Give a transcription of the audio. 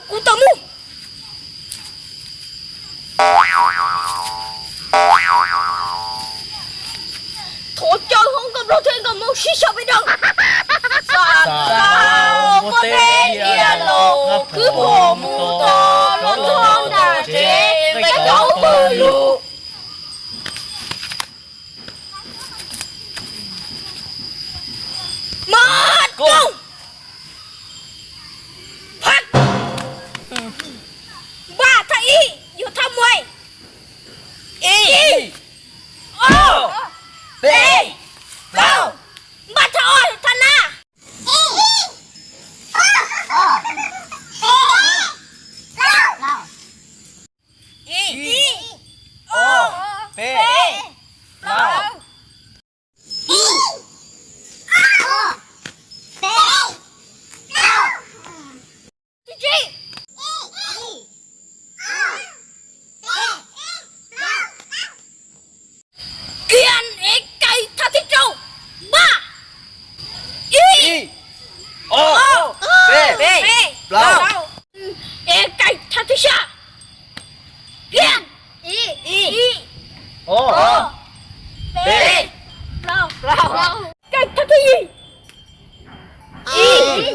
Kuv tau mus. Thov caw hoob nkauj nplog thiab nkauj hmoob sib sau peb rau. Xa tau muaj tej diav los khwb phom mus tod los txog nram tsev peb kauv pawg lug. Mas koom. Phab. Npaj thaj ib, yuav thaj muaj. Ib, ob, peb, plaub. Npaj thaj ob, yuav thaj na. Ib, ob, peb, plaub. Ib, ob, peb, plaub. Thib tsib. Kiag es kais thaj thib rau. Npaj. Ib, ob, peb, plaub. Es kais thaj thib xya. Kiag. Ib, ob, peb, plaub. Kais thaj thib yim. Ib,